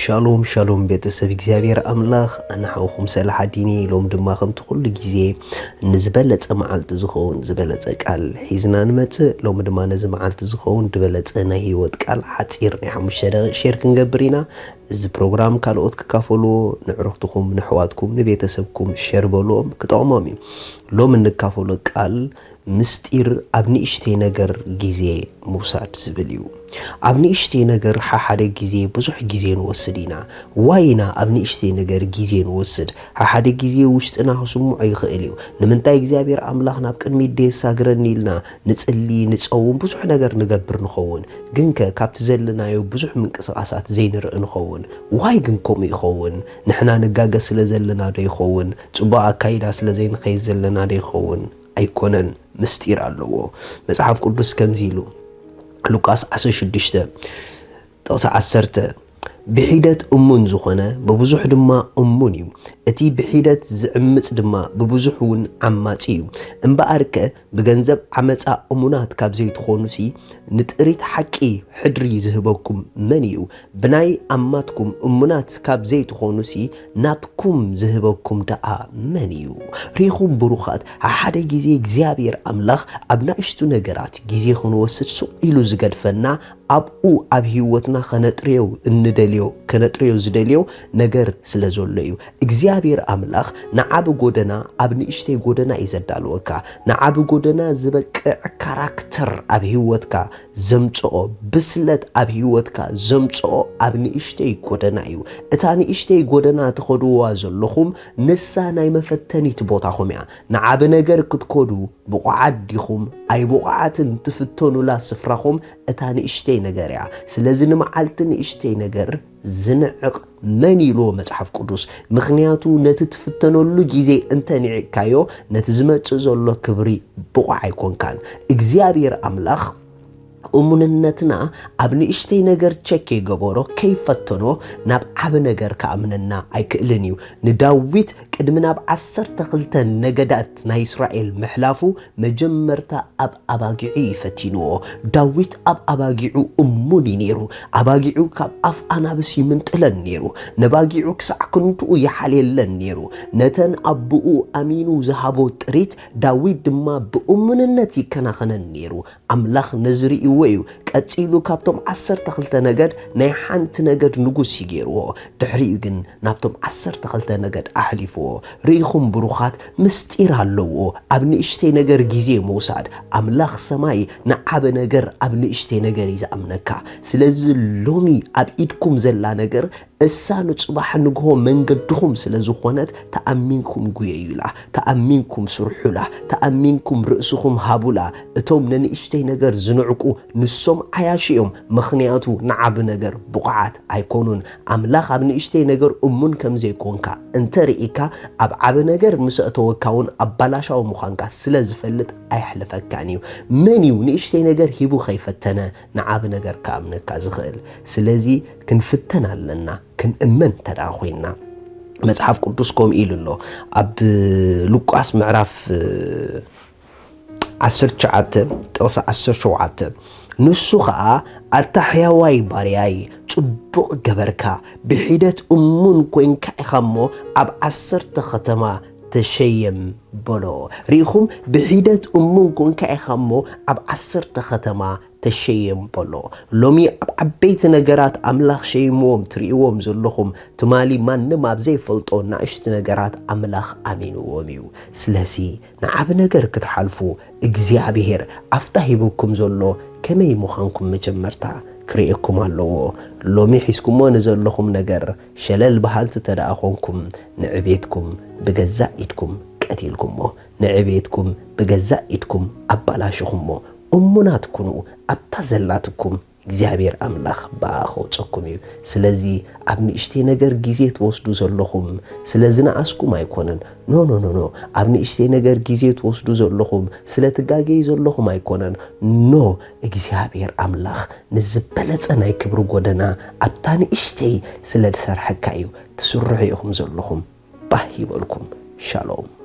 ሻሎም ሻሎም ቤተሰብ እግዚኣብሔር ኣምላኽ ኣንሓውኹም ሰላሓዲኒ። ሎም ድማ ከምቲ ኩሉ ግዜ ንዝበለጸ መዓልቲ ዝኸውን ዝበለጸ ቃል ሒዝና ንመጽእ። ሎም ድማ ነዚ መዓልቲ ዝኸውን ዝበለጸ ናይ ህይወት ቃል ሓጺር ናይ ሓሙሽተ ደቂቕ ሼር ክንገብር ኢና። እዚ ፕሮግራም ካልኦት ክካፈሉ ንዕርኽትኹም ንሕዋትኩም ንቤተሰብኩም ሼር በልዎም ክጠቕሞም እዩ። ሎም እንካፈሎ ቃል ምስጢር ኣብ ንእሽተይ ነገር ግዜ ምውሳድ ዝብል እዩ። ኣብ ንእሽተይ ነገር ሓሓደ ግዜ ብዙሕ ግዜ ንወስድ ኢና። ዋይ ኢና ኣብ ንእሽተይ ነገር ግዜ ንወስድ? ሓሓደ ግዜ ውሽጥና ክስምዖ ይኽእል እዩ። ንምንታይ እግዚኣብሔር ኣምላኽ ናብ ቅድሚት ደየሳግረኒ ኢልና ንጽሊ ንጸውም ብዙሕ ነገር ንገብር ንኸውን። ግንከ ካብቲ ዘለናዮ ብዙሕ ምንቅስቓሳት ዘይንርኢ ንኸውን። ዋይ ግን ከምኡ ይኸውን? ንሕና ንጋገ ስለ ዘለና ዶ ይኸውን? ጽቡቕ ኣካይዳ ስለ ዘይንኸይድ ዘለና ዶ ይኸውን? ኣይኮነን፣ ምስጢር ኣለዎ። መጽሓፍ ቅዱስ ከምዚ ኢሉ፣ ሉቃስ ዓሰርተ ሽዱሽተ ጥቕሲ ዓሰርተ፣ ብሒደት እሙን ዝኾነ ብብዙሕ ድማ እሙን እዩ፣ እቲ ብሒደት ዝዕምጽ ድማ ብብዙሕ እውን ዓማጺ እዩ። እምበኣርከ ብገንዘብ ዓመጻ እሙናት ካብ ዘይትኾኑሲ ንጥሪት ሓቂ ሕድሪ ዝህበኩም መን እዩ? ብናይ ኣማትኩም እሙናት ካብ ዘይትኾኑሲ ናትኩም ዝህበኩም ደኣ መን እዩ? ርኢኹም ብሩኻት፣ ሓደ ግዜ እግዚኣብሔር ኣምላኽ ኣብ ናእሽቱ ነገራት ግዜ ክንወስድ ስቕ ኢሉ ዝገድፈና ኣብኡ ኣብ ህይወትና ከነጥርዮ እንደልዮ ከነጥርዮ ዝደልዮ ነገር ስለ ዘሎ እዩ። እግዚኣብሔር ኣምላኽ ንዓቢ ጎደና ኣብ ንእሽተይ ጎደና እዩ ዘዳልወካ። ንዓቢ ጎደና ዝበቅዕ ካራክተር ኣብ ህይወትካ ዘምጽኦ፣ ብስለት ኣብ ህይወትካ ዘምጽኦ ኣብ ንእሽተይ ጎደና እዩ። እታ ንእሽተይ ጎደና ትኸድዋ ዘለኹም ንሳ ናይ መፈተኒት ቦታኹም እያ። ንዓቢ ነገር ክትከዱ ብቑዓት ዲኹም ኣይብቑዓትን ትፍተኑላ ስፍራኹም እታ ንእሽተይ ነገር እያ። ስለዚ ንመዓልቲ ንእሽተይ ነገር ዝንዕቕ መን ኢልዎ መጽሓፍ ቅዱስ? ምኽንያቱ ነቲ ትፍተነሉ ግዜ እንተ ኒዕቅካዮ ነቲ ዝመጽእ ዘሎ ክብሪ ብቑዕ ኣይኮንካን። እግዚኣብሔር ኣምላኽ እሙንነትና ኣብ ንእሽተይ ነገር ቸክ የገበሮ ከይፈተኖ ናብ ዓቢ ነገር ክኣምነና ኣይክእልን እዩ። ንዳዊት ቅድሚ ናብ ዓሰርተ ክልተ ነገዳት ናይ እስራኤል ምሕላፉ መጀመርታ ኣብ ኣባጊዑ እዩ ፈቲንዎ። ዳዊት ኣብ ኣባጊዑ እሙን እዩ ነይሩ። ኣባጊዑ ካብ ኣፍ ኣናብስ ይምንጥለን ነይሩ። ነባጊዑ ክሳዕ ክንድኡ ይሓልየለን ነይሩ። ነተን ኣቦኡ ኣሚኑ ዝሃቦ ጥሪት ዳዊት ድማ ብእሙንነት ይከናኸነን ነይሩ። ኣምላኽ ነዚ ርእይዎ እዩ። ቀጺሉ ካብቶም ዓሰርተ ክልተ ነገድ ናይ ሓንቲ ነገድ ንጉስ እዩ ገይርዎ። ድሕሪኡ ግን ናብቶም ዓሰርተ ክልተ ነገድ ኣሕሊፍዎ። ርኢኹም ብሩኻት፣ ምስጢር ኣለዎ። ኣብ ንእሽተይ ነገር ግዜ ምውሳድ። ኣምላኽ ሰማይ ንዓቢ ነገር ኣብ ንእሽተይ ነገር እዩ ዝኣምነካ። ስለዚ ሎሚ ኣብ ኢድኩም ዘላ ነገር እሳ ንጽባሕ ንግሆ መንገድኹም ስለ ዝኾነት ተኣሚንኩም ጉየዩላ፣ ተኣሚንኩም ስርሑላ፣ ተኣሚንኩም ርእስኹም ሃቡላ። እቶም ንንእሽተይ ነገር ዝንዕቁ ንሶም ዓያሹ እዮም፣ ምኽንያቱ ንዓቢ ነገር ብቑዓት ኣይኮኑን። ኣምላኽ ኣብ ንእሽተይ ነገር እሙን ከም ዘይኮንካ እንተ ርኢካ፣ ኣብ ዓቢ ነገር ምስ ኣእተወካ እውን ኣባላሻዊ ምዃንካ ስለ ዝፈልጥ ኣየሕልፈካን እዩ። መን እዩ ንእሽተይ ነገር ሂቡ ከይፈተነ ንዓቢ ነገር ክኣምነካ ዝኽእል? ስለዚ ክንፍተን ኣለና፣ ክንእመን እንተ ደኣ ኮይንና። መጽሓፍ ቅዱስ ከምኡ ኢሉ ኣሎ። ኣብ ሉቃስ ምዕራፍ ዓሰርተ ትሽዓተ ጥቕሲ ዓሰርተ ሸውዓተ፣ ንሱ ኸኣ፣ ኣታ ሕያዋይ ባርያይ፣ ጽቡቕ ገበርካ፣ ብሒደት እሙን ኮይንካ ኢኻ እሞ፣ ኣብ ዓሰርተ ኸተማ ተሸየም በሎ። ርኢኹም፣ ብሒደት እሙን ኮንካ ኢኻ እሞ፣ ኣብ ዓሰርተ ኸተማ ተሸየም በሎ። ሎሚ ኣብ ዓበይቲ ነገራት ኣምላኽ ሸይምዎም ትርእይዎም ዘለኹም፣ ትማሊ ማንም ኣብ ዘይፈልጦ ናእሽቱ ነገራት ኣምላኽ ኣሚንዎም እዩ። ስለዚ ንዓቢ ነገር ክትሓልፉ እግዚኣብሄር ኣብታ ሂቡኩም ዘሎ ከመይ ምዃንኩም መጀመርታ ክርእየኩም ኣለዎ። ሎሚ ሒዝኩሞ ንዘለኹም ነገር ሸለል በሃልቲ እንተ ደኣ ኾንኩም፣ ንዕቤትኩም ብገዛእ ኢድኩም ቀቲልኩሞ፣ ንዕቤትኩም ብገዛእ ኢድኩም ኣባላሽኹሞ። እሙናት ኩኑ፣ ኣብታ ዘላትኩም እግዚኣብሔር ኣምላኽ ብኣ ከውጸኩም እዩ። ስለዚ ኣብ ንእሽተይ ነገር ግዜ ትወስዱ ዘለኹም ስለ ዝነኣስኩም ኣይኮነን። ኖ፣ ኖ፣ ኖ፣ ኖ። ኣብ ንእሽተይ ነገር ግዜ ትወስዱ ዘለኹም ስለ ትጋገዩ ዘለኹም ኣይኮነን። ኖ፣ እግዚኣብሔር ኣምላኽ ንዝበለጸ ናይ ክብሪ ጎደና ኣብታ ንእሽተይ ስለ ዝሰርሐካ እዩ ትስርሑ ኢኹም ዘለኹም። ባህ ይበልኩም። ሻሎም።